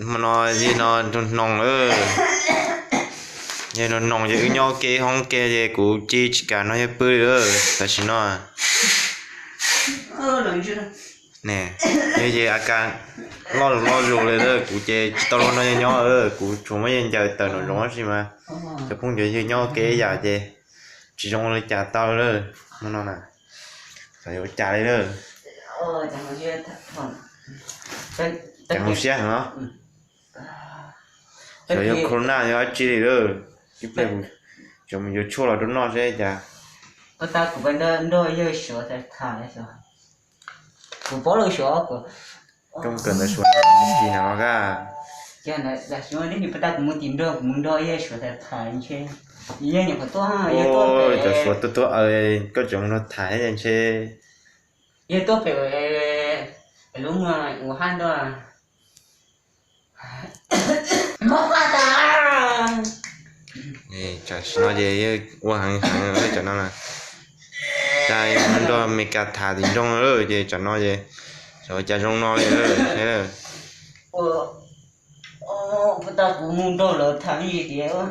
Hmo no yog no noog, yog no noog ces wb nyob ua ke hoob ke ces kuv cia tsis kam nrog yawg pw li lawm tam sim no. Ne, yog ces a kas loj zus loj zus li lawm, kuv ces tsis tau luag nrog yawg nyob, kuv tsuas muab yawg ncaws tawm nraum zoov tab sis mas cov phooj ywg nyob ua ke ib yam ces tsis zoo li cas tau lawm. Hmo no na, xyov yuav ua cas li lawm. Ceev siab heev no. Xyov yog corona yog dab tsi li lawm. Ib pliag kuv tseem mus yuav tshuaj los rau noj seb cas. Puas tas kuv nrog yawg Suav tham tham, kuv paub lawm Suav, koj kawm ntawv Suav tsis na los kaj. Puas tas kuv mus tim nrog, kuv mus nrog yawg Suav tham tham ntshe yawg nyuam qhuav tuaj, yawg tuaj pem, cov Suav tuaj tuaj, koj tseem mus nrog tham ntshe yawg tuaj pem lub muag ua haj ntuj. Tam sim no ces yawg ua heev heev lawm tsam no na. Cas nrog Amelikas tham tim nroog lawm ces tsam no ces xyov cas zoo no li lawm. Puas tas kuv mus nrog lawv tham me ntsis tias.